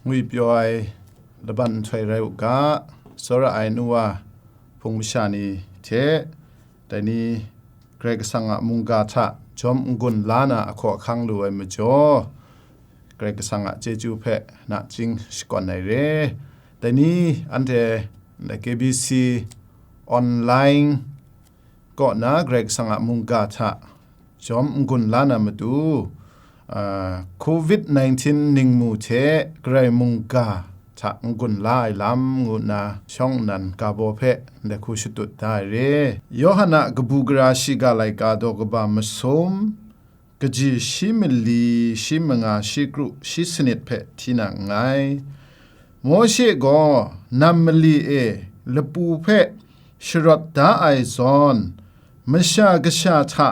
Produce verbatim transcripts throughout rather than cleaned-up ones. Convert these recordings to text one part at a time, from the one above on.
Ngwi pyaw ai laban nhtoi rai u ga, tsawra ai nu wa hpung masha ni hte, dai ni Karai Kasang a mungga hta jawm n-gun la na ahkaw ahkang lu ai majaw, Karai Kasang a chyeju hpe nachying shakawn ai re. Dai ni anhte K B C online kaw na Karai Kasang a mungga hta jawm n-gun la na matu, ah, covid nineteen ningmu hte Karai mungga hta n-gun la ai lam ngu nna shawng nnan ga baw hpe ndai hku shatut da ai re. Yawhan a kabu gara shiga laika daw kaba masum, kaji shi mali, shi manga, shi kru, shi sanit hpe hti na nngai. Mawshe gaw nam mali e lapu hpe sharawt da ai zawn, masha kasha hta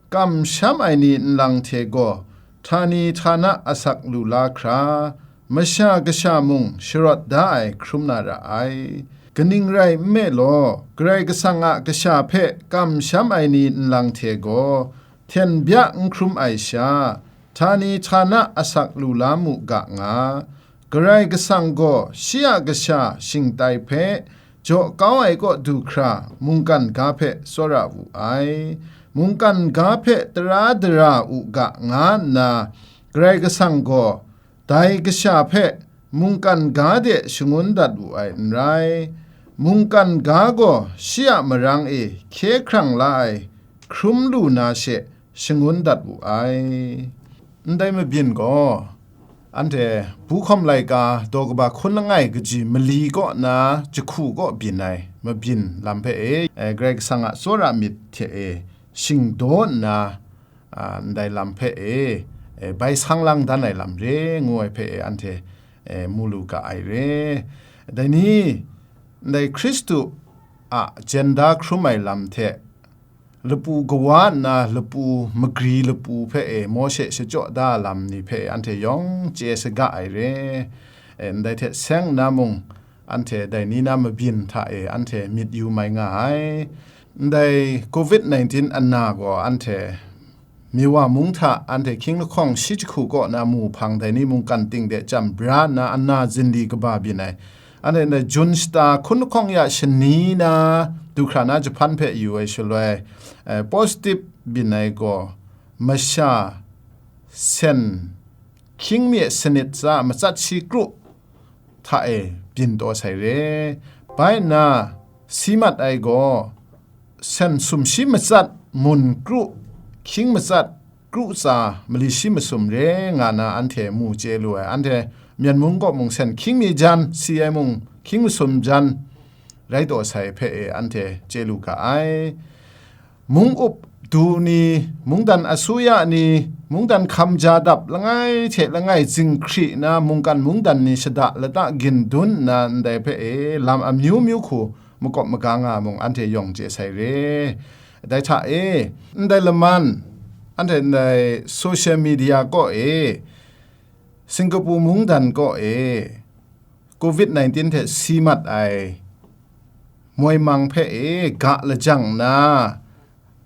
kamsham ai ni nlang hte gaw htani htana asak lu la hkra, masha kasha mung sharawt da ai hkrum na ra ai. Kaning rai nme law, Karai Kasang a kasha hpe kamsham ai ni nlang hte gaw, hten bya n hkrum ai sha, htani htana asak lu la mu ga nga. Karai Kasang gaw shi a kasha shingtai hpe jaw kau ai kaw du hkra mungkan ga hpe tsawra wu ai. Mungkan ga hpe tara dara u ga nga nna, Karai Kasang gaw dai kasha hpe mungkan ga de shangun dat wu ai n rai. Mungkan ga gaw shi a marang e hkye hkrang la ai hkrum lu na she shangun dat wu ai. Ndai mabyin gaw, anhte Buhkawm laika daw kaba hkun langai kaji mali kaw na jahku kaw byin ai mabyin lam hpe e, e, Karai Kasang a tsawra myit hte e shingdaw nna, a, ndai lam hpe e, e, bai sang lang dan ai lam re ngu ai hpe e, anhte, e, mu lu ga ai re. Dai ni, ndai Hkristu a jenda hkrum ai lam hte, lapu kawa nna lapu magri lapu hpe e Mawshe shachyaw da lam ni hpe anhte yawng chye saga ai re. E, ndai hte seng nna mung, anhte dai ni na mabyin hta e anhte myit yu mai nga ai. Ndai covid nineteen ana gaw anhte Miwa mung hta anhte hkying lahkawng shi jahku kaw na mu hpang dai ni mungkan ting de chyam bra nna ana zinli kaba byin ai. Anhte ndai Jun shata hkun lahkawng ya shani na du hkra na jahpan hpe yu ai shaloi, eh, positive byin ai gaw masha sen hkying mi sanit tsa matsat shi kru hta e byin taw sai re. Bai nna, si mat ai gaw, sen sumshi matsat, mun kru, hkying matsat, kru tsa, mali shi masum re nga na anhte mu chye lu ai. Anhte Myen mung kaw mung sen hkying mi jan, si ai mung hkying masum jan, rai taw sai hpe e anhte chye lu ga ai. Mung up du ni, mungdan asuya ni, mungdan hkam ja dap langai hte langai zinghkri na mungkan mungdan ni shada lata gindun nna ndai hpe e lam amyu myu hku makawp maga nga mung anhte yawng chye sai re. Dai hta e, ndai laman, anhte ndai social media kaw e, Singapore mungdan kaw e, covid nineteen hte si mat ai moi mang hpe e ga lajang nna,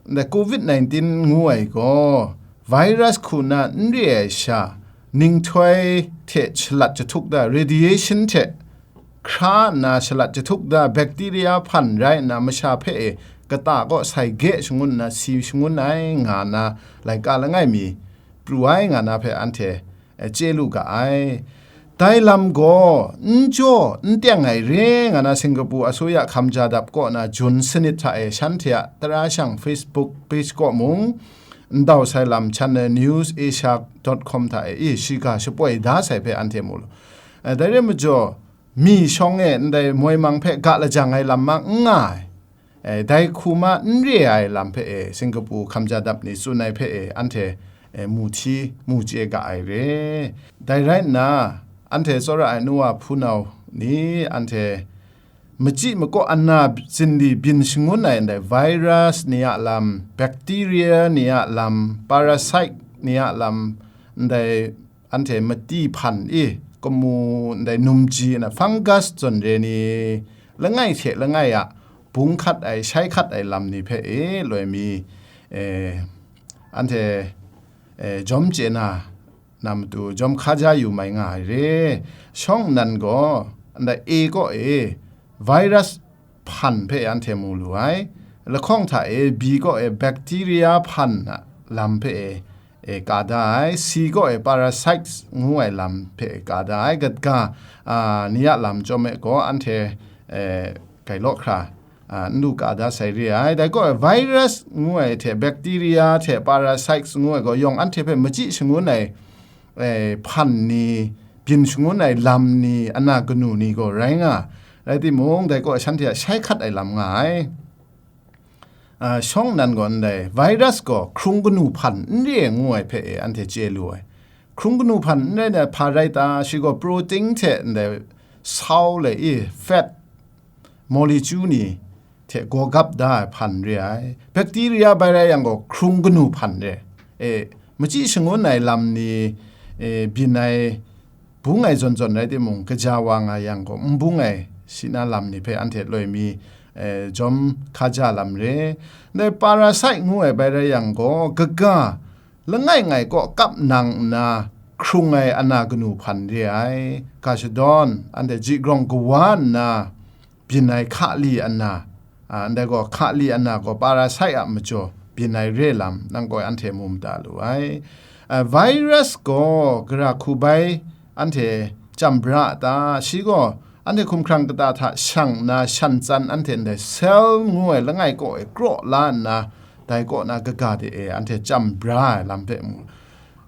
ndai covid nineteen ngu ai gaw, virus hku na n re ai sha, ninghtoi hte shalat jahtuk da, radiation hte hkra nna shalat jahtuk da, bacteria hpan rai nna masha hpe e kata kaw sai ge shangun nna si shangun ai nga na laika langai mi pru ai nga na hpe anhte e, chye lu ga ai. Dai lam gaw n jaw n teng ai re nga na Singapore asuya hkam ja dap kaw na Jun sanit hta e shanhte a tara shang Facebook page kaw mung, ndau sai lam channel news asia dot com hta e, e, shiga shapoi da sai hpe anhte mu lu. E, dai re majaw, mi shawng e ndai moi mang hpe ga lajang ai lam mang n nga ai. E, dai hku ma n re ai lam hpe e, Singapore hkam ja dap ni tsun ai hpe e, anhte, e, mu hti, mu chye ga ai re. Dai rai nna, anhte tsawra ai nu wa hpunau ni, anhte machyi makaw ana zinli byin shangun ai ndai virus ni a lam, bacteria ni a lam, parasite ni a lam, ndai anhte mati hpan i, kamu ndai numji na fungus zawn re ni, langai hte langai a bung hkat ai, shai hkat ai lam ni hpe e loi mi, e, anhte, e, jawm chye na, na matu jawm hkaja yu mai nga ai re. Shawng nnan gaw, ndai A kaw e virus hpan hpe anhte mu lu ai. Lahkawng hta e B kaw e bacteria hpan a lam hpe e, e ka da ai. C kaw e parasites ngu ai lam hpe e ka da ai. Kaga, a, ni a lam chyawm e gaw anhte, e, gailaw hkra, a, n lu ka da sai re ai. Dai gaw, virus ngu ai hte, bacteria hte, parasites ngu ai gaw, yawng anhte hpe machyi shangun ai, e, hpan ni, byin shangun ai lam ni, ana kanu ni gaw rai nga. Rai timung, dai gaw shanhte a shai hkat ai lam nga ai. A, shawng nnan gaw ndai, virus gaw hkrung kanu hpan n re ngu ai hpe e anhte chye lu ai. Hkrung kanu hpan n rai na hpa rai ta? Shi gaw protein hte ndai sau le i, fat, molecule ni hte gawgap da ai hpan re ai. Bacteria bai rai yang gaw hkrung kanu hpan re. E, machyi shangun ai lam ni, e, byin ai, bung ai zawn zawn rai timung, kaja wa nga yang gaw, n bung ai shi na lam ni hpe anhte loi mi, e, jawm hkaja lam re. Ndai parasite ngu ai bai rai yang gaw, kaga, langai ngai kaw kap nang nna hkrung ai ana kanu hpan re ai. Ga shadawn, anhte ji grawng kawa nna byin ai hkali ana, a, ndai gaw hkali ana gaw parasite a majaw byin ai re lam, nang gaw anhte mu mada lu ai. A, virus gaw gara hku bai anhte chyam bra a ta? Shi gaw anhte hkumhkrang kata hta shang nna shan tsan anhte ndai cell ngu ai langai kaw e kraw la nna, dai kaw na kaga de e anhte chyam bra ai lam hpe mu.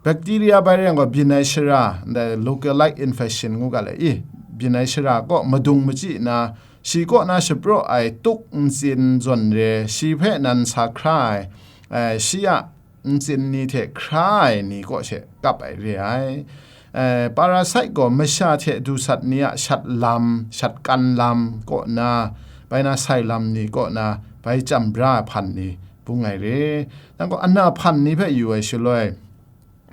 Bacteria bai rai yang gaw byin ai shara, ndai localized infection ngu ga le i, byin ai shara kaw madung machyi na, shi kaw na shapraw ai tuk ntsin zawn re, shi hpe nan sa hkra ai, eh, shi a ntsin ni hte hkra ai ni kaw she kap ai re ai. Eh, parasite gaw masha hte du sat ni a shat lam, shat kan lam kaw na, bai na sai lam ni kaw na, bai chyam bra ai hpan ni bung ai re. Nang gaw ana hpan ni hpe yu ai shaloi,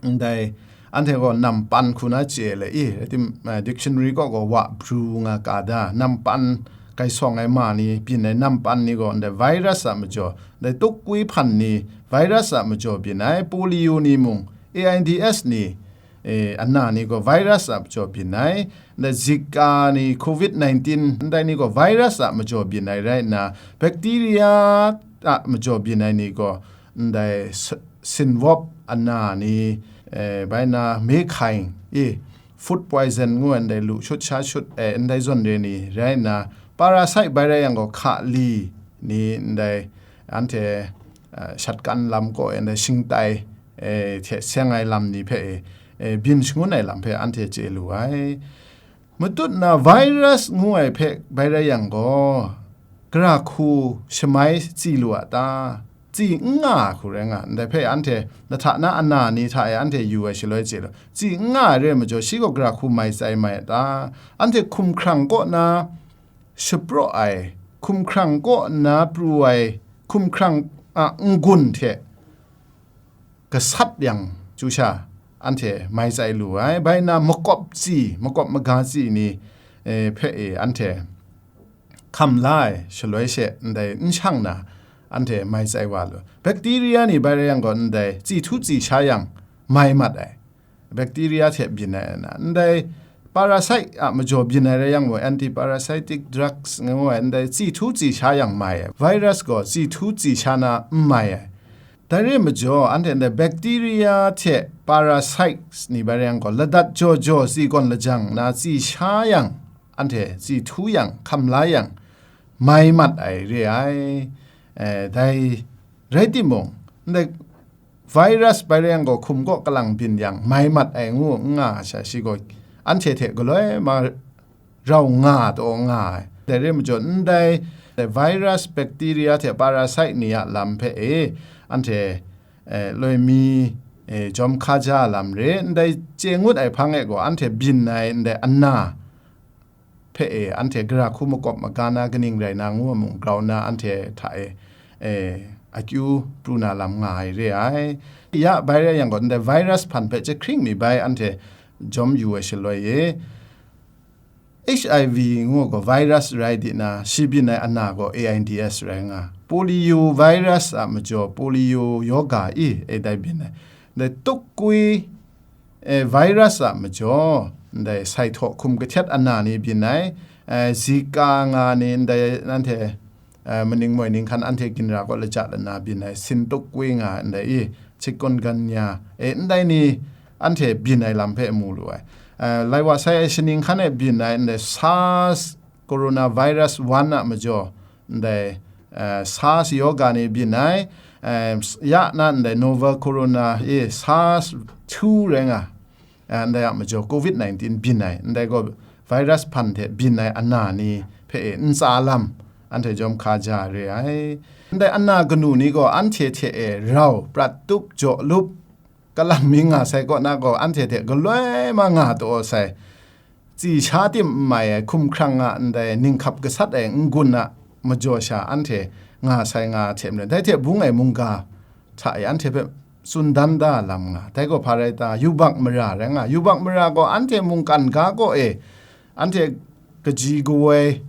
ndai, anhte gaw nampan hku na chye le i, rai tim, eh, dictionary kaw gaw wa bru nga ka da, nampan gaisawng ai ma ni byin ai nampan ni gaw ndai virus a majaw, ndai tukwi hpan ni virus a majaw byin ai, polio ni mung, A I D S ni, eh, ana ni gaw virus a majaw byin ai, ndai Zika ni, covid nineteen, ndai ni gaw virus a majaw byin ai rai nna, bacteria a majaw byin ai ni gaw, ndai s-, sinwop ana ni, eh, bai na mehkai, eh, food poison ngu ai ndai lu shut sha shut, eh, ndai zawn re ni rai nna, parasite bai rai yang gaw hkali ni ndai anhte, eh, shat kan lam kaw e ndai shingtai, eh, hte seng ai lam ni hpe, eh, eh, byin shangun ai lam hpe anhte chye lu ai. Matut na virus ngu ai hpe bai rai yang gaw, gara hku shamai tsi lu a ta? Tsi n nga ai hku rai nga, ndai hpe anhte, na hta na ana ni hta e anhte yu ai shaloi chye lu, tsi n nga ai re ai majaw, shi gaw gara hku mai tsai mai a ta? Anhte hkumhkrang kaw na shapraw ai, hkumhkrang kaw na pru ai, hkumhkrang a n-gun hte gasat yang chyu sha, anhte mai tsai lu ai. Bai na makawp tsi, makawp maga tsi ni, eh, hpe e anhte hkam la ai shaloi she ndai n shang na, anhte mai tsai wa lu. Bacteria ni bai rai yang gaw, ndai tsi htu tsi sha yang mai mat ai. Bacteria hte byin ai na, ndai parasite a majaw byin ai rai yang gaw, antiparasitic drugs ngu ai, ndai tsi htu tsi sha yang mai ai. Virus gaw tsi htu tsi sha na n mai ai. Dai re ai majaw, anhte ndai bacteria hte parasites ni bai rai yang gaw, ladat jaw jaw tsi gawn lajang na tsi sha yang, anhte tsi htu yang, hkam la yang, mai mat ai re ai. Eh, dai rai timung, ndai virus bai rai yang gaw, hkum kaw kalang byin yang, mai mat ai ngu n nga sha, shi gaw anhte hte galoi ma rau nga taw nga ai. Dai re ai majaw, ndai virus, bacteria hte parasite ni a lam hpe e, anhte, eh, loi mi, eh, jawm hkaja lam re, ndai chye ngut ai hpang e gaw, anhte byin ai ndai ana hpe e, anhte gara hku makawp maga na kaning rai na ngu ai mung grau na, anhte hta e, eh, akyu pru na lam nga ai re ai. Ya bai rai yang gaw, ndai virus hpan hpe jahkring mi bai anhte jawm yu ai shaloi e, H I V ngu gaw virus rai di na, shi byin ai ana gaw A I D S rai nga. Polio virus a majaw polio yoga i e dai byin ai. Ndai tukwi, e, virus a majaw, ndai sai htaw hkum kahtet ana ni byin ai, e, Zika nga ni ndai nanhte, e, maning moi ninghkan anhte ginra kaw laja lana byin ai, sintuk kui nga ndai i, chikungunya, e, ndai ni anhte byin ai lam hpe mu lu ai. E, lai wa sai ai shaning hkan e byin ai ndai SARS coronavirus one a majaw, ndai, e, SARS yoga ni byin ai, e, ya na ndai novel corona, e, SARS two rai nga, e, ndai a majaw covid nineteen byin ai, ndai gaw virus hpan hte byin ai ana ni hpe e ntsa lam anhte jawm hka ja re ai. Ndai ana kanu ni gaw anhte hte e rau prat tup jaw lup, kalam mi nga sai kaw na gaw anhte hte galoi ma nga taw sai, tsi sha tim n mai ai, hkum hkrang a ndai ninghkap gasat ai n-gun a majaw sha anhte nga sai nga hte maren, dai hte bung ai mungga hta e anhte hpe tsun dan da lam nga. Dai gaw hpa rai ta, yubak mara rai nga. Yubak mara gaw anhte mungkan ga kaw e, anhte kaji kawoi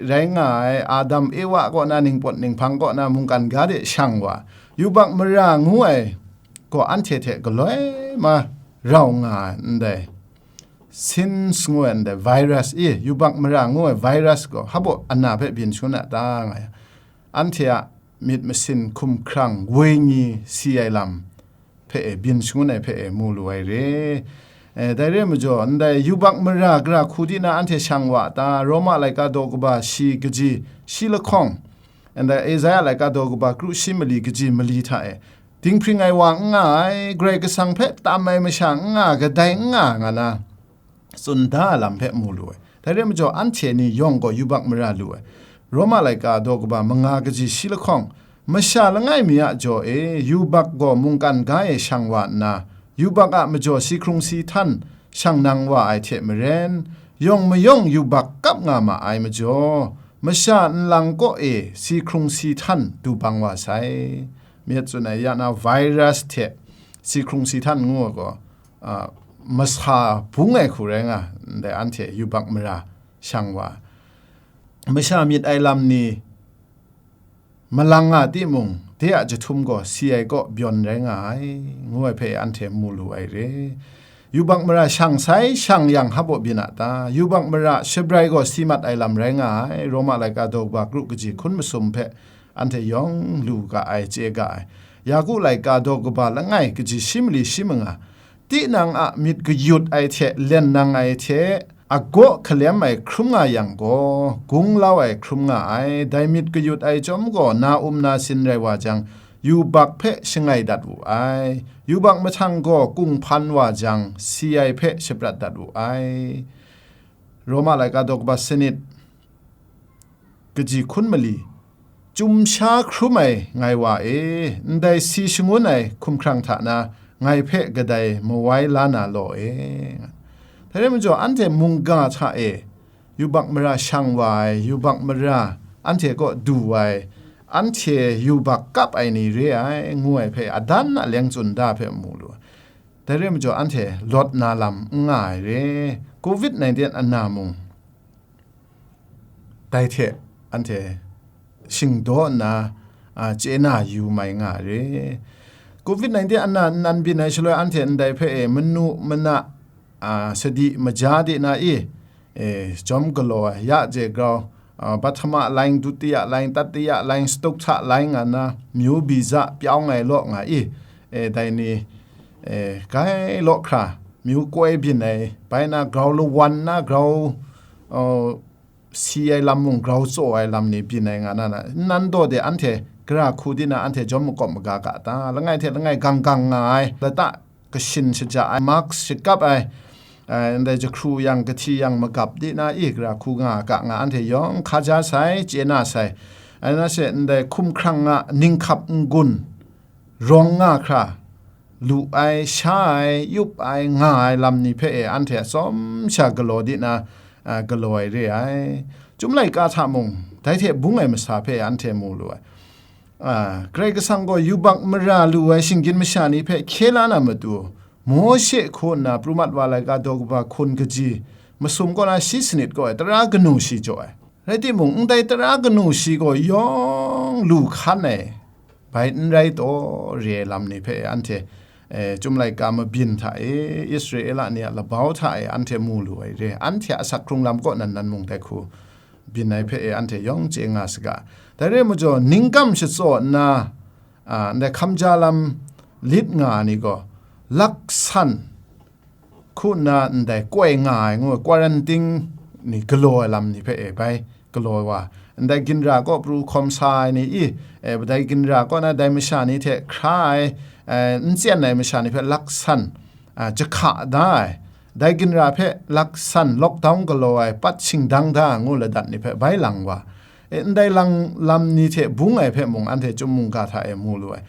rai nga ai, Adam Ewa kaw na ningpawt ninghpang kaw na mungkan ga de shang wa, yubak mara ngu ai gaw anhte hte galoi ma rau nga ai ndai, SINS ngu ai ndai virus i, yubak mara ngu ai virus gaw hpaw ana hpe byin shangun a ta nga yang, anhte a myit masin hkum hkrang wenyi si ai lam hpe e byin shangun ai hpe e mu lu ai re. E, dai re ai majaw, ndai yubak mara gara hku di na anhte shang wa ta, Roma laika daw kaba shi kaji shi lahkawng, ndai Isaiah laika daw kaba kru shi mali kaji mali hta e, dinghpring ai wa n nga ai, Karai Kasang hpe tam ai masha n nga, kadai n nga nga na, tsun da ai lam hpe mu lu ai. Dai re ai majaw, anhte ni yawng gaw yubak mara lu ai. Roma laika daw kaba manga kaji shi lahkawng, masha langai mi a jaw e, yubak gaw mungkan ga e shang wa nna, yubak a majaw si hkrung si htan shang nang wa ai hte maren, yawng mayawng yubak kap nga ma ai majaw, masha nlang kaw e si hkrung si htan du bang wa sai. Myit tsun ai ya na virus hte si hkrung si htan ngu ai gaw, a, masa bung ai hku rai nga, ndai anhte yubak mara shang wa, masha myit ai lam ni malang nga timung, de a jahtum gaw si ai kaw byawn rai nga ai, ngu ai hpe anhte mu lu ai re. Yubak mara shang sai, shang yang hpaw byin a ta? Yubak mara shabrai gaw si mat ai lam rai nga ai, Roma laika daw kaba kru kaji hkun masum hpe anhte yawng lu ga ai, chye ga ai. Yaku laika daw kaba langai kaji shi mali shi manga, tinang a myit kayut ai hte len nang ai hte agaw hkalem ai hkrum nga yang gaw, gunglau ai hkrum nga ai. Dai myit kayut ai chyawm gaw na um na sin rai wa jang, yubak hpe shangai dat wu ai. Yubak mahtang gaw kunghpan wa jang, si ai hpe shaprat dat wu ai. Roma laika daw kaba sanit, kaji hkun mali, Chyum sha hkrum ai ngai wa e, ndai si shangun ai hkumhkrang hta na ngai hpe kadai mawai la na law e. Dai rai majaw, anhte mungga hta e yubak mara shang wa ai, yubak mara anhte kaw du ai, anhte yubak kap ai ni re ai, ngu ai hpe adan aleng tsun da hpe mu lu ai. Dai rai majaw, anhte lawt na lam n nga ai re. covid nineteen ana mung, dai hte anhte shingdaw nna, a, chye na yu mai nga ai re. covid nineteen ana nnan byin ai shaloi, anhte ndai hpe e manu mana, a, sadi maja de na i, e, jawm galaw ai, ya je grau, a, Pahtama laing, Dutiya laing, Tatiya laing, Stokta laing nga na, myu biza pyawng ai law nga i, e, dai ni, e, grai law hkra, myu koi byin ai, bai na grau lawan na, grau, o, si ai lam mung, grau tsaw ai lam ni byin ai nga na, na, nnan daw de anhte gara hku di na, anhte jawm makawp maga ga ta? Langai hte langai gang gang nga ai, lata kashin shaja ai, mask shakap ai, ai, ndai jahkru yang, kahti yang magap di na i, gara hku nga ga nga, anhte yawng hka ja sai, chye na sai. Ai na she, ndai hkumhkrang a ninghkap n-gun rawng nga hkra, lu ai, sha ai, yup ai, nga ai lam ni hpe e anhte atsawm sha galaw di na, a, galaw ai re ai. Chyum laika hta mung, dai hte bung ai masa hpe anhte mu lu ai. A, Karai Kasang gaw yubak mara lu ai shinggyim masha ni hpe hkye la na matu, Mawshe hku nna pru mat wa laika daw kaba hkun kaji masum kaw na shi sanit kaw ai tara kanu shi jaw ai. Rai timung, ndai tara kanu shi gaw yawng lu hkan ai, bai n rai taw re ai lam ni hpe anhte, e, Chyum laika mabyin hta e, Israela ni a labau hta e anhte mu lu ai re, anhte a asak hkrung lam kaw nan nan mung dai hku byin ai hpe e anhte yawng chye nga saga. Dai re ai majaw, ningkam shatsaw nna, a, ndai hkamja lam lit nga ai ni gaw, laksan hku nna ndai koi nga ai ngu ai, quarantine ni galaw ai lam ni hpe e bai galaw wa, ndai ginra kaw pru hkawm sa ai ni i, e, dai ginra kaw na dai masha ni hte hkra ai, e, n tsyan ai masha ni hpe laksan, a, jahka da ai, dai ginra hpe laksan lockdown galaw ai, pat shingdang da ai ngu ladat ni hpe bai lang wa, e, ndai lang lam ni hte bung ai hpe mung anhte Chyum mungga hta e mu lu ai.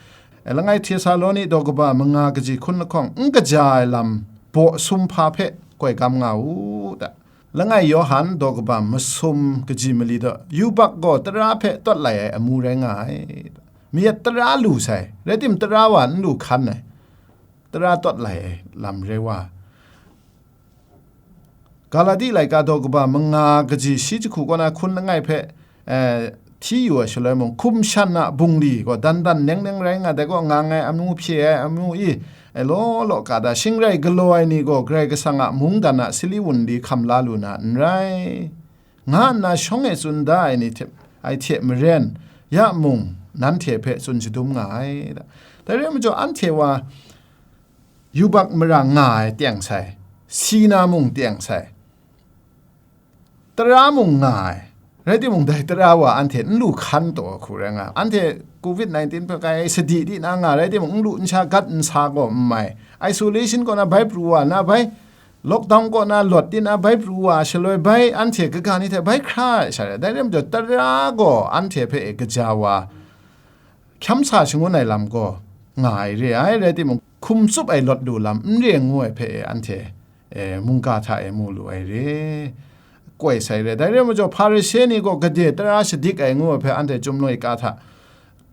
E, langai Htesaloni daw kaba manga kaji hkun lahkawng n kaja ai lam baw sum hpa hpe koi gam nga u ta. Langai Yawhan daw kaba masum kaji mali daw, yubak gaw tara hpe tawt lai ai amu rai nga ai. Mi yet tara lu sai, rai timung tara wa n lu hkan ai, tara tawt lai ai lam rai wa. Galati laika daw kaba manga kaji shi jahku kaw na hkun langai hpe, eh, hti yu ai shaloi mung, hkum shan a bungli gaw dan dan neng neng rai nga, dai gaw ngang ai amu hpye ai amu i, eh, law law ka da, shing rai galaw ai ni gaw Karai Kasang a mungdan a sali wunli hkam la lu na n rai, nga nna shawng e tsun da ai ni hte, ai hte maren, ya mung nanhte hpe tsun shadum nga ai. Dai rai majaw, anhte wa yubak mara nga ai teng sai, si na mung teng sai, tara mung nga ai, rai timung, dai tara wa anhte n lu hkan taw hku rai nga. Anhte covid nineteen hpe kai sadi di na nga, rai timung, n lu n sha gat n sa gaw n mai, isolation kaw na bai pru wa na bai, lockdown kaw na lawt di na bai pru wa, shaloi bai anhte kaga ni hte bai hkra ai sha rai. Dai rai majaw, tara gaw anhte hpe e kaja wa, hkyam sa shangun ai lam gaw nga ai re ai, rai timung, hkum tsup ai lawt lu lam n re ngu ai hpe e anhte, e, mungga hta e mu lu ai re, koi sai re. Dai re majaw, Hparishe ni gaw gade tara shadik ai ngu ai hpe anhte Chyum laika hta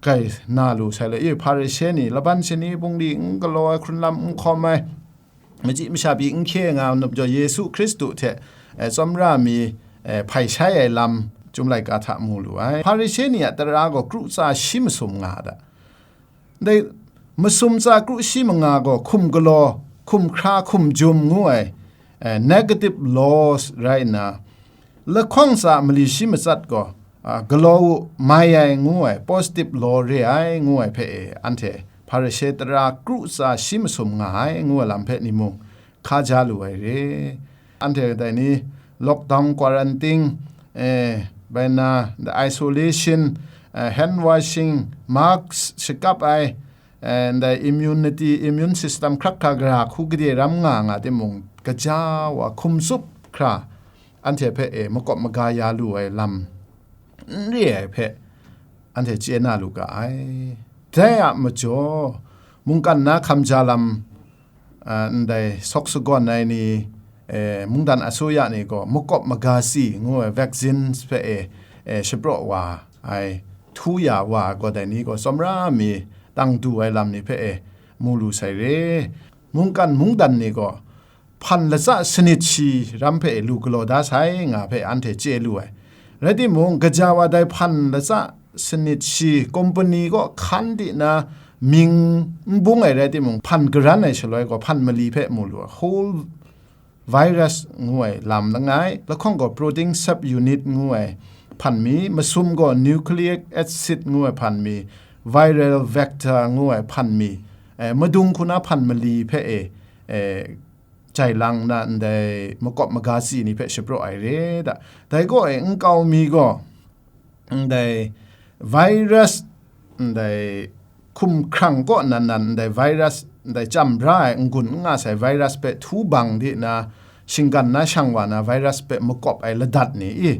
kai na lu sai le. I, Hparishe ni, laban shani bungli n galaw ai, hkrun lam n hkawm ai, machyi masha pyi n hkye nga ai majaw, Yesu Hkristu hte, eh, tsawmra mi, eh, hpai shai ai lam Chyum laika hta mu lu ai. Hparishe ni a tara gaw kru tsa shi masum nga a ta? Dai masum tsa kru shi manga gaw hkum galaw, hkum hkra, hkum jum ngu ai, eh, negative laws rai nna, lahkawng tsa mali shi matsat gaw, a, galaw u, mai ai ngu ai, positive law re ai ngu ai hpe e, anhte Hparishe tara kru tsa shi masum nga ai ngu ai lam hpe ni mung hka ja lu ai re. Anhte dai ni lockdown, quarantine, eh, bai na, the isolation, eh, hand washing, mask shakap ai, eh, ndai immunity, immune system hkrak hkra gara hku gade ram nga nga timung, kaja wa hkum tsup hkra, anhte hpe e makawp maga ya lu ai lam n re ai hpe anhte chye na lu ga ai. Dai a majaw, mungkan na hkamja lam, a, ndai sawk sagawn ai ni, e, mungdan asuya ni gaw makawp maga si ngu ai vaccines hpe e, e, shapraw wa ai, htu ya wa ai gaw, dai ni gaw tsawmra mi tang du ai lam ni hpe e mu lu sai re. Mungkan mungdan ni gaw hpan latsa sanit shi ram hpe lu galaw da sai nga hpe anhte chye lu ai. Rai timung, gaja wa dai hpan latsa sanit shi kompani kaw hkan di na mying n bung ai rai timung, hpan garan ai shaloi gaw hpan mali hpe mu lu ai. Whole virus ngu ai lam langai, lahkawng gaw protein sub unit ngu ai hpan mi, masum gaw nucleic acid ngu ai hpan mi, viral vector ngu ai hpan mi, eh, madung hku na hpan mali hpe e, eh, jai lang na ndai makawp maga si ni hpe shapraw ai re da. Dai gaw e nkau mi gaw ndai virus, ndai hkum hkrang kaw nan nan ndai virus, ndai chyam bra ai n-gun n nga sai virus hpe htu bang di na, shinggan na shang wa na virus hpe makawp ai ladat ni i,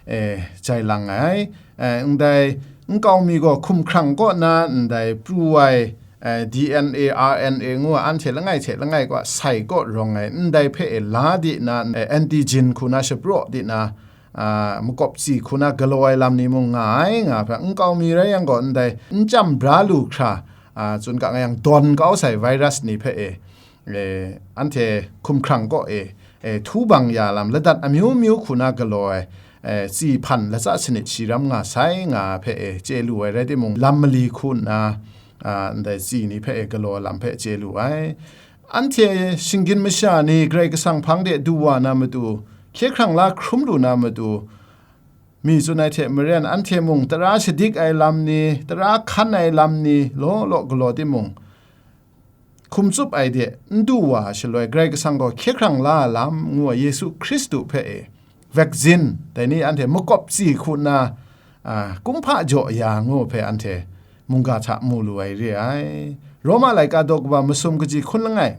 eh, jai lang ai. Eh, ndai nkau mi gaw hkum hkrang kaw na ndai pru ai, eh, D N A, R N A ngu ai, anhte langai hte langai kaw sai kaw rawng ai, ndai hpe e la di na, eh, antigen hku na shapraw di na, a, makawp tsi hku na galaw ai lam ni mung nga ai nga hpe, nkau mi rai yang gaw, ndai n chyam bra lu hkra, a, tsun ga nga yang dawn kau sai virus ni hpe e, e, anhte hkum hkrang kaw e, e, htu bang ya lam, ladat amyu myu hku na galaw ai, e, tsi hpan latsa sanit shi ram nga sai nga hpe e, chye lu ai rai timung, lam mali hku nna, a, ndai tsi ni hpe e galaw ai lam hpe chye lu ai. Anhte shinggyim masha ni Karai Kasang hpang de du wa na matu, hkye hkrang la hkrum lu na matu, mi tsun ai hte maren, anhte mung tara shadik ai lam ni, tara hkan ai lam ni, law law galaw timung, hkum tsup ai de n du wa ai shaloi, Karai Kasang gaw hkye hkrang la ai lam ngu ai Yesu Hkristu hpe e, vaccine, dai ni anhte makawp tsi hku nna, a, kumhpa jaw ya ngu hpe anhte mungga hta mu lu ai re ai. Roma laika daw kaba masum kaji hkun langai,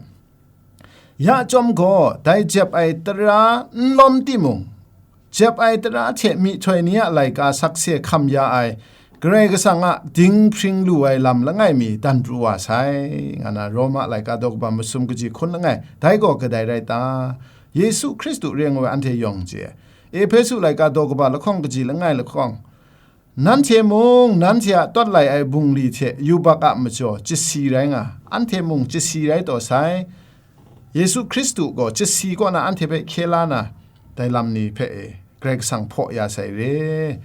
ya chyawm gaw, dai jep ai tara n lawm timung, jep ai tara hte myihtoi ni a laika sakse hkam ya ai, Karai Kasang a dinghpring lu ai lam langai mi dan pru wa sai, nga na Roma laika daw kaba masum kaji hkun langai, dai gaw kadai rai ta? Yesu Hkristu re ngu ai anhte yawng chye ai. Ehpesu laika daw kaba lahkawng kaji langai lahkawng, nanhte mung nanhte a tawt lai ai bungli hte yubak a majaw chyasi rai nga, anhte mung chyasi rai taw sai. Yesu Hkristu gaw chyasi kaw na anhte hpe hkye la na, dai lam ni hpe e Karai Kasang hpaw ya sai re.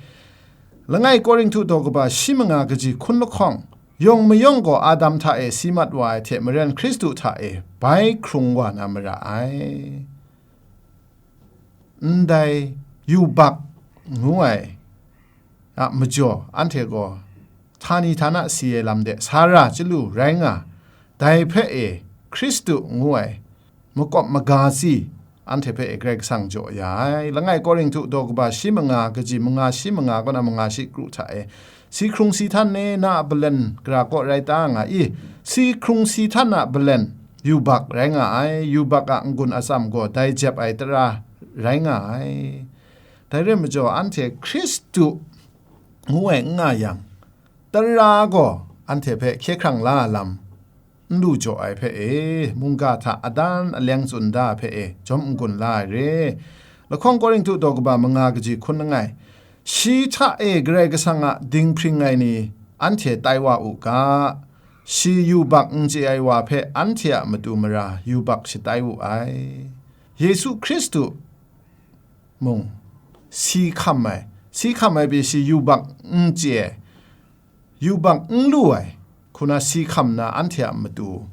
Langai Korinhtu daw kaba shi manga kaji hkun lahkawng, yawng mayawng gaw Adam hta e si mat wa ai hte maren Hkristu hta e bai hkrung wa na mara ai. Ndai yubak ngu ai a majaw, anhte gaw htani htana si ai lam de sara chyalu rai nga, dai hpe e Hkristu ngu ai makawp maga tsi anhte hpe e Karai Kasang jaw ya ai. Langai Korinhtu daw kaba shi manga kaji manga shi manga kaw na manga shi kru hta e, si hkrung si htan e na a palen gara kaw rai ta nga i? Si hkrung si htan a palen yubak rai nga ai, yubak a n-gun atsam gaw dai jep ai tara rai nga ai. Dai re majaw, anhte Hkristu ngu ai n nga yang, tara gaw anhte hpe hkye hkrang la ai lam n lu jaw ai hpe e, mungga hta adan aleng tsun da ai hpe e, jawm n-gun la ai re. Lahkawng Korinhtu daw kaba manga kaji hkun langai, shi hta e Karai Kasang a dinghpring ai ni anhte tai wa u ga, shi yubak n chye ai wa hpe anhte a matu mara yubak shatai wu ai. Yesu Hkristu mung si hkam ai, si hkam ai pyi shi yubak n chye ai, yubak n lu ai, hku na si hkam na anhte a matu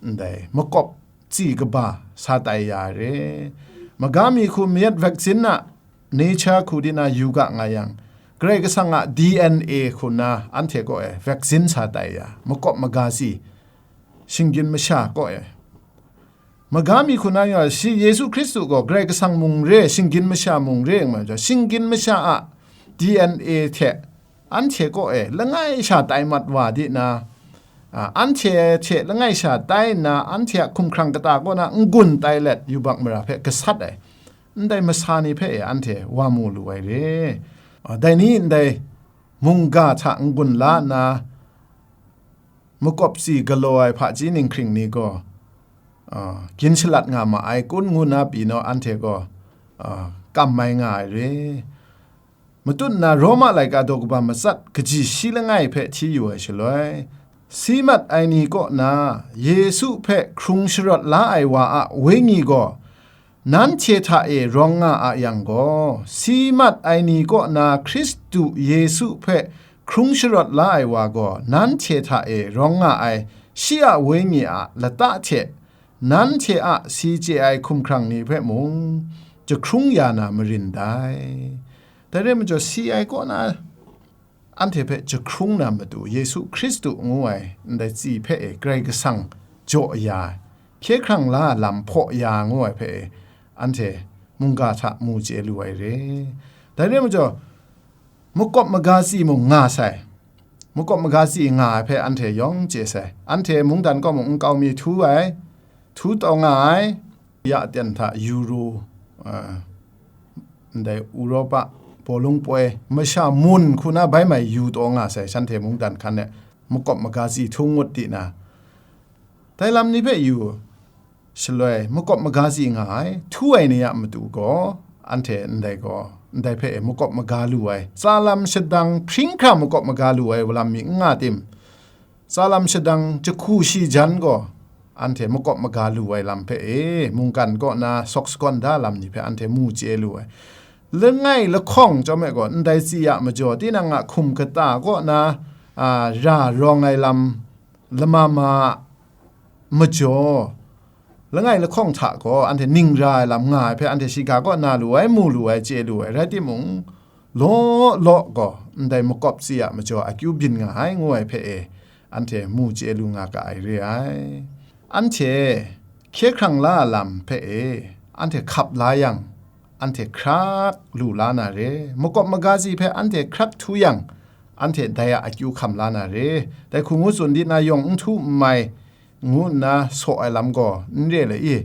ndai makawp tsi kaba sa tai ya ai re. Maga mi hku mayat vaccine a nature hku di na yu ga nga yang, Karai Kasang a D N A hku na anhte kaw e vaccine sa tai ya, makawp maga tsi, shinggyim masha kaw e. Maga mi hku na nga, shi Yesu Hkristu gaw Karai Kasang mung re, shinggyim masha mung re, nga ma jaw, shinggyim masha a D N A hte anhte kaw e langai sha tai mat wa di na, a, anhte hte langai sha tai nna, anhte a hkumhkrang kata kaw na n-gun tai let yubak mara hpe gasat ai, ndai masa ni hpe e anhte wa mu lu ai re. A, dai ni ndai mungga hta n-gun la nna, makawp tsi galaw ai hpaji ninghkring ni gaw, a, gin shalat nga ma ai kun ngu na pyi naw anhte gaw, a, kam mai nga ai re. Matut nna Roma laika daw kaba matsat kaji shi langai hpe hti yu ai shaloi, si mat ai ni kaw na Yesu hpe hkrung sharawt la ai wa a Wenyi gaw nanhte hta e rawng nga a yang gaw, si mat ai ni kaw na Hkristu Yesu hpe hkrung sharawt la ai wa gaw, nanhte hta e rawng nga ai shi a Wenyi a lata hte nanhte a si chye ai hkumhkrang ni hpe mung jahkrung ya na marin dai. Dai rai majaw, si ai kaw na anhte hpe jahkrung na matu, Yesu Hkristu ngu ai ndai tsi hpe e Karai Kasang jaw ya, hkye hkrang la lam hpaw ya ngu ai hpe e, anhte mungga hta mu chye lu ai re. Dai rai majaw, makawp maga tsi mung nga sai. Makawp maga tsi nga ai hpe anhte yawng chye sai. Anhte mungdan kaw mung nkau mi htu ai, htu taw nga ai, ya aten hta Euro, a, ndai Europa bawlung poi masha mun hku na bai mai yu taw nga sai, shanhte mungdan hkan e makawp maga tsi htu ngut di na, dai lam ni hpe yu shaloi makawp maga tsi nga ai, htu ai ni a matu gaw, anhte ndai gaw, ndai hpe makawp maga lu ai, tsa lam shadang hpring hkra makawp maga lu ai lam mi n nga tim? Tsa lam shadang jahku shi jan gaw, anhte makawp maga lu ai lam hpe e, mungkan kaw na sawk sagawn da lam ni hpe anhte mu chye lu ai. Langai lahkawng chyawm e gaw, ndai tsi a majaw, tinang a hkum kata kaw na, a, ra rawng ai lam, lama ma majaw, langai lahkawng hta gaw anhte ning ra ai lam nga ai hpe anhte shiga kaw na lu ai, mu lu ai, chye lu ai, rai timung, law law gaw ndai makawp tsi a majaw akyu byin nga ai, ngu ai hpe e, anhte mu chye lu nga ga ai re ai. Anhte hkye hkrang la a lam hpe e, anhte hkap la yang, anhte hkrak lu la na re, makawp maga tsi hpe anhte hkrak htu yang, anhte dai a akyu hkam la na re, dai hku ngu tsun di na yawng n htu n mai, ngu nna saw ai lam gaw n re le i,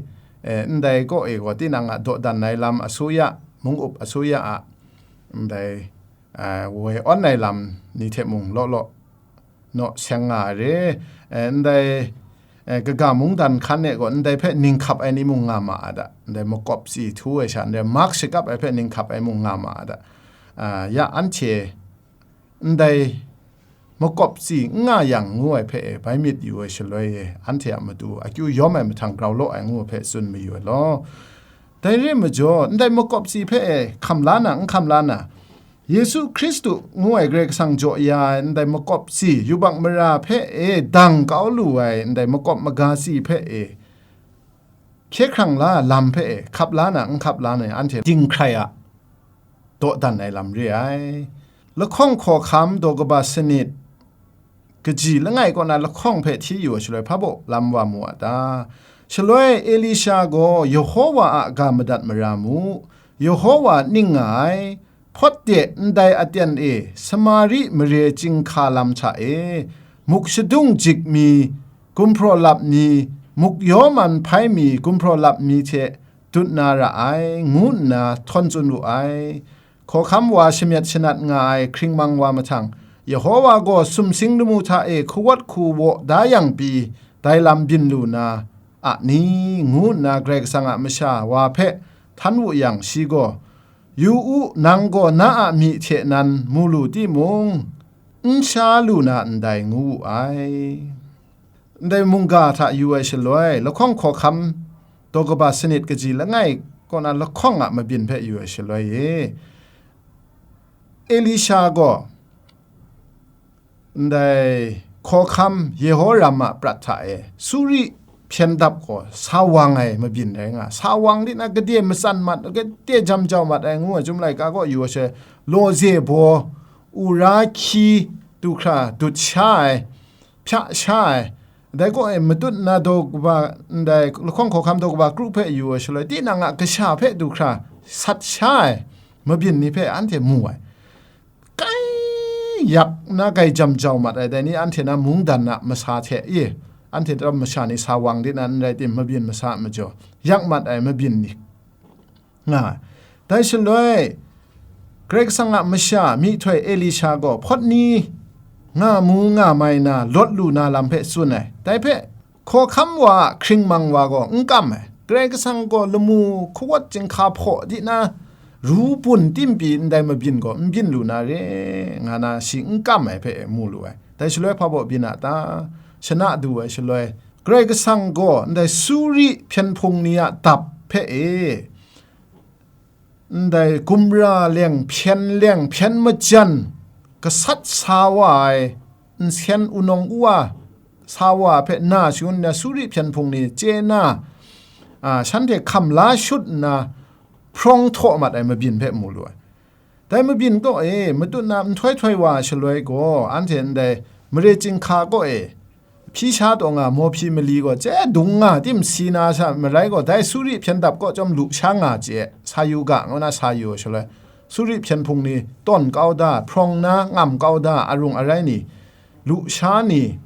e, ndai kaw e gaw tinang a dawdan ai lam asuya, mung up asuya a, ndai, e, woi awn ai lam ni hte mung law law naw seng nga ai re, e, ndai, e, kaga mungdan hkan e gaw ndai hpe ning hkap ai ni mung nga ma a da, ndai makawp tsi htu ai sha, ndai mak shakap ai hpe ning hkap ai mung nga ma a da, a, ya anhte ndai makawp tsi n nga yang ngu ai hpe e, bai myit yu ai shaloi e, anhte a matu akyu yawm ai mahtang grau law ai ngu ai hpe tsun mayu ai law. Dai re ai majaw, ndai makawp tsi hpe e, hkam la na, n hkam la na, Yesu Hkristu ngu ai Karai Kasang jaw ya ai ndai makawp tsi, yubak mara hpe e dang kau lu ai ndai makawp maga tsi hpe e, hkye hkrang la lam hpe e, hkap la na, n hkap la na, anhte dinghkrai a, dawdan ai lam re ai. Lahkawng hkawhkam daw kaba sanit, kaji langai kaw na lahkawng hpe hti yu ai shaloi, hpa baw lam wa mu a ta? Shaloi Elisha gaw Yehowa a ga madat mara mu, Yehowa ning nga ai, hpawt de ndai aten e Samari mare chyinghka lam hta e, muk shadung jik mi, gumhpraw lap mi, muk yawman hpai mi gumhpraw lap mi hte dut na ra ai, ngu nna htawn tsun wu ai. Hkawhkam wa shamyet shanat nga ai hkringmang wa mahtang, Yehowa gaw sumsing lamu hta e hkawat hku waw da yang pyi, dai lam byin lu na a ni? Ngu nna Karai Kasang a masha wa hpe htan wu yang, shi gaw, "Yu u, nang gaw na a myi hte nan mu lu timung, n sha lu na ndai," ngu wu ai. Ndai mungga hta yu ai shaloi, lahkawng hkawhkam daw kaba sanit kaji langai kaw na lahkawng a mabyin hpe yu ai shaloi e, Elisha gaw ndai hkawhkam Yehoram a prat hta e Suri hpyen dap gaw sa wang ai mabyin rai nga, sa wang di na gade matsan mat, gade jam jau mat ai ngu ai, Chyum laika gaw yu ai shaloi, lawze baw, ura hkyi du hkra dut sha ai, hpya sha ai, dai kaw e matut na daw kaba, ndai lahkawng hkawhkam daw kaba kru hpe yu ai shaloi, tinang a kasha hpe du hkra sat sha ai mabyin ni hpe anhte mu ai. Kai yak na gai jam jau mat ai, dai ni anhte na mungdan a masa hte e, anhte tam masha ni sa wang di na n rai tim, mabyin masa a majaw yak mat ai mabyin ni nga ai. Dai shaloi, Karai Kasang a masha myihtoi Elisha gaw hpawt ni nga mu nga mai na lawt lu na lam hpe tsun ai. Dai hpe, hkawhkam wa a hkringmang wa gaw n kam ai. Karai Kasang gaw lamu hkawat chyinghka hpaw di na, ru bun tim pyi ndai mabyin gaw n byin lu na re, nga na shi n kam ai hpe mu lu ai. Dai shaloi hpa baw byin a ta? Shana du ai shaloi, Karai Kasang gaw ndai Suri hpyen hpung ni a dap hpe e, ndai gumra leng hpyen leng hpyen majan gasat sa wa ai nsen wunawng uwa sa wa hpe na shangun na Suri hpyen hpung ni chye na, a, shanhte hkam la shut nna, hprawng htaw mat ai mabyin hpe mu lu ai. Dai mabyin kaw e matut na nhtoi htoi wa ai shaloi gaw, anhte ndai mare chyinghka kaw e hpyi sha taw nga, mawhpyi mali gaw chye dung nga tim si na sha marai gaw, dai Suri hpyen dap kaw chyawm lu sha nga chye, sa yu ga, ngu na sa yu ai shaloi, Suri hpyen hpung ni tawn kau da, hprawng na ngam kau da, arung arai ni, lusha ni,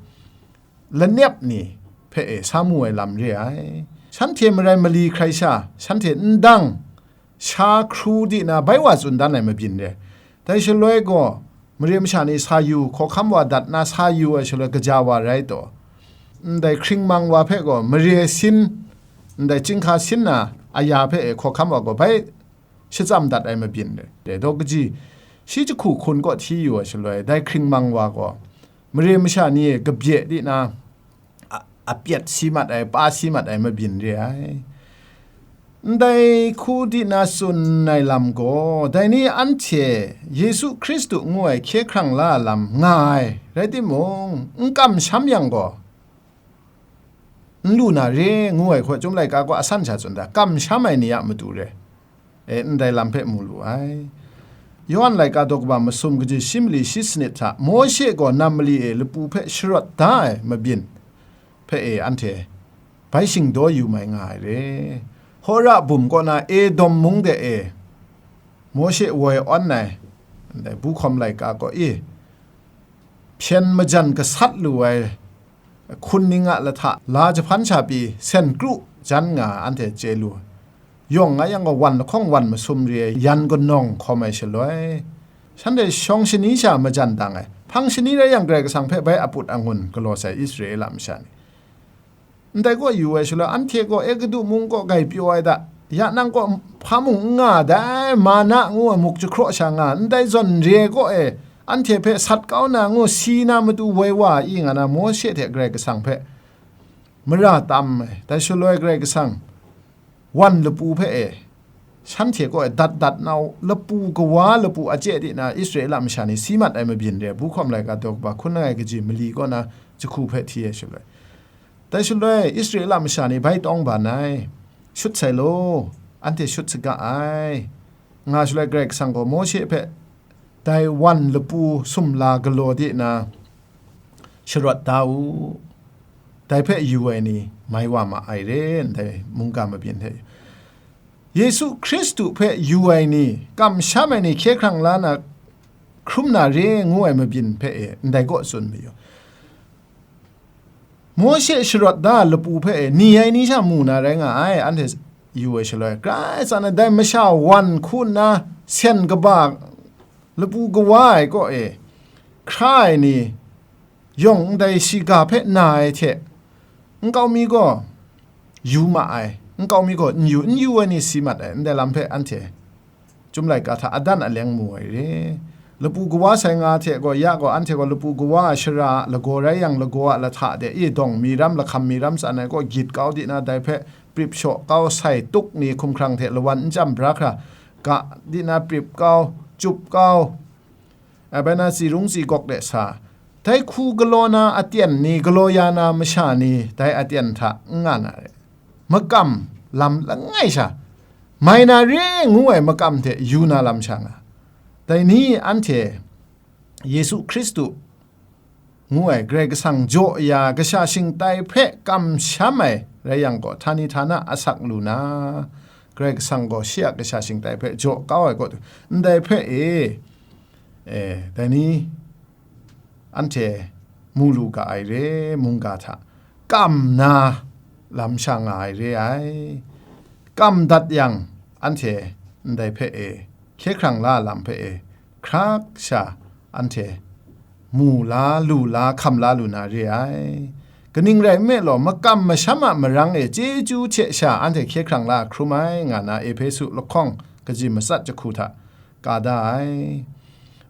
lanep ni hpe e sa mu ai lam re ai. Shanhte marai mali hkrai sha, shanhte ndang sha hkru di na bai wa tsun dan ai mabyin re. Dai shaloi gaw, mare masha ni sa yu, hkawhkam wa dat na sa yu ai shaloi, kaja wa rai taw, ndai hkringmang wa hpe gaw mare sin, ndai chyinghka sin na aya hpe e hkawhkam wa gaw bai shachyam dat ai mabyin re. Dai daw kaji, shi jahku hkun kaw hti yu ai shaloi, dai hkringmang wa gaw mare masha ni e kabye di na, a, apyet si mat ai, pa si mat ai mabyin re ai. Ndai hku di na tsun ai lam gaw, dai ni anhte Yesu Hkristu ngu ai hkye hkrang la ai lam nga ai, rai timung, n kamsham yang gaw, n lu na re ngu ai hkaw, Chyum laika gaw asan sha tsun da, kamsham ai ni a matu re, e, ndai lam hpe mu lu ai. Yawhan laika daw kaba masum kaji shi mali shi sanit hta, Mawshe gaw nam mali e lapu hpe sharawt da ai mabyin hpe e anhte bai shingdaw yu mai nga ai re. Hora bum kaw na Edom mung de e, Mawshe woi awn ai, ndai bu hkawm laika gaw i, hpyen majan gasat lu ai hkun ning a lahta la jahpan sha pyi sen kru jan nga anhte chye lu. Yawng nga yang gaw, wan lahkawng wan masum re ai yan kanawng hkawm ai shaloi, shanhte shawng shani sha majan dang ai, hpang shani rai yang, Karai Kasang hpe bai aput angun galaw sai Israela masha ni. Ndai kaw yu ai shaloi, anhte gaw Egutu mung kaw grai pyaw ai da, ya nang kaw hpa mung n nga dai, mana ngu ai muk jahkraw sha nga, ndai zawn re kaw e, anhte hpe sat kau na ngu si na matu woi wa i nga na, Mawshe hte Karai Kasang hpe mara tam ai. Dai shaloi Karai Kasang wan lapu hpe e, shanhte kaw e dat dat na u, lapu kawa lapu a chye di na Israela masha ni si mat ai mabyin re, bu hkawm laika daw kaba hkun langai kaji mali kaw na jahku hpe hti ai shaloi. Dai shaloi Israela masha ni bai tawng ban ai, shut sai law, anhte shut saga ai, nga shaloi Karai Kasang gaw Mawshe hpe, dai wan lapu sumla galaw di na sharawt da u, dai hpe yu ai ni mai wa ma ai re, ndai mungga mabyin hte. Yesu Hkristu hpe yu ai ni, kamsham ai ni hkye hkrang la na hkrum na re ngu ai mabyin hpe e, ndai kaw tsun mayu. Mawshe sharawt da lapu hpe e, ni ai ni sha mu na rai nga ai, anhte yu ai shaloi, grai tsan ai dai masha wan hku nna sen kaba lapu kawa ai kaw e, hkra ai ni yawng ndai shiga hpe na ai hte, nkau mi gaw yu ma ai, nkau mi gaw n yu, n yu ai ni si mat ai, ndai lam hpe anhte Chyum laika hta adan aleng mu ai re. Lapu kawa sai nga hte gaw, ya gaw anhte gaw lapu kawa a shara a lagaw rai yang, lagaw a lahta de i dawng mi ram, lahkam mi ram tsan ai kaw gyit kau di na, dai hpe prip shaw kau, sai tuk ni hkumhkrang hte lawan n chyam bra hkra, ga di na prip kau, chyup kau, a bai na tsi rung tsi gawk de sa, dai hku galaw na aten ni, galaw ya na masha ni, dai aten hta n nga na re. Makam lam langai sha, mai na re ngu ai makam hte yu na lam sha nga. Dai ni anhte Yesu Hkristu ngu ai Karai Kasang jaw ya kasha shingtai hpe kamsham ai rai yang gaw, htani htana asak lu na, Karai Kasang gaw shi a kasha shingtai hpe jaw kau ai kaw, ndai hpe e, e, dai ni anhte mu lu ga ai re, mungga hta kam na lam sha nga ai re ai. Kam dat yang, anhte ndai hpe e, hkye hkrang la lam hpe e, hkrak sha anhte mu la, lu la, hkam la lu na re ai. Kaning rai nme law, makam masham a marang e chyeju hte sha anhte hkye hkrang la hkrum ai, nga na Ehpesu lahkawng kaji matsat jahku hta ka da ai.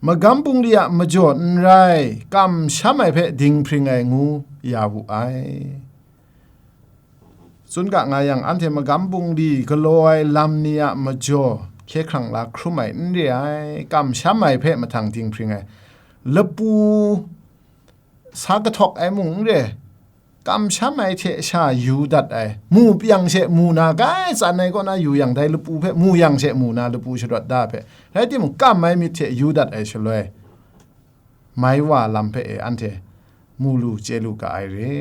Magam bungli a majaw n rai, kamsham ai hpe dinghpring ai ngu ya wu ai. Tsun ga nga yang, anhte magam bungli galaw ai lam ni a majaw hkye hkrang la hkrum ai n re ai, kamsham ai hpe mahtang dinghpring ai, lapu sa kahtawk ai mung n re, kamsham ai hte sha yu dat ai, mu yang she mu na, grai tsan ai kaw na yu yang, dai lapu hpe mu yang she mu na, lapu sharawt da hpe, rai timung, kam ai myit hte yu dat ai shaloi, mai wa lam hpe e anhte mu lu chye lu ga ai re.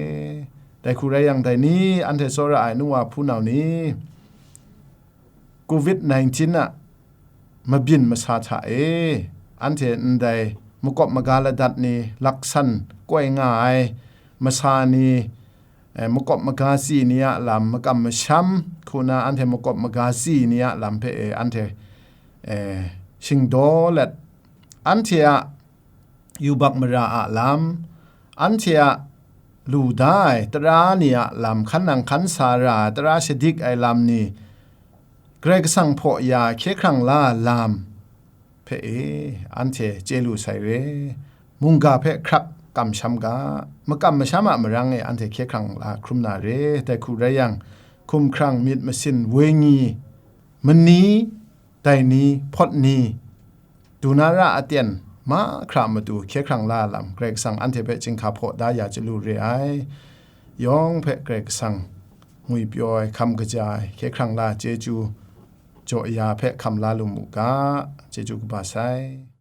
Dai hku rai yang, dai ni anhte tsawra ai nu wa hpunau ni, covid nineteen a mabyin masa hta e, anhte ndai makawp maga ladat ni, laksan koi nga ai masa ni, eh, makawp maga tsi ni a lam, makam masham hku na anhte makawp maga tsi ni a lam hpe e anhte, eh, shingdaw let, anhte a yubak mara a lam, anhte a lu da ai tara ni a lam, hkan nang hkan sa ra ai tara shadik ai lam ni, Karai Kasang hpaw ya hkye hkrang la ai lam hpe e, anhte chye lu sai re. Mungga hpe hkrak kamsham ga, makam masham a marang e anhte hkye hkrang la hkrum na re. Dai hku rai yang, hkumhkrang, myit masin, wenyi, mani, dai ni, hpawt ni, du na ra aten mahkra matu hkye hkrang la ai lam, Karai Kasang anhte hpe chyinghka hpaw da ya chyalu re ai. yawng hpe Karai Kasang ngwipyaw ai, hkam kaja ai, hkye hkrang la ai chyeju jaw ya hpe hkam la lu mu ga, chyeju kaba sai.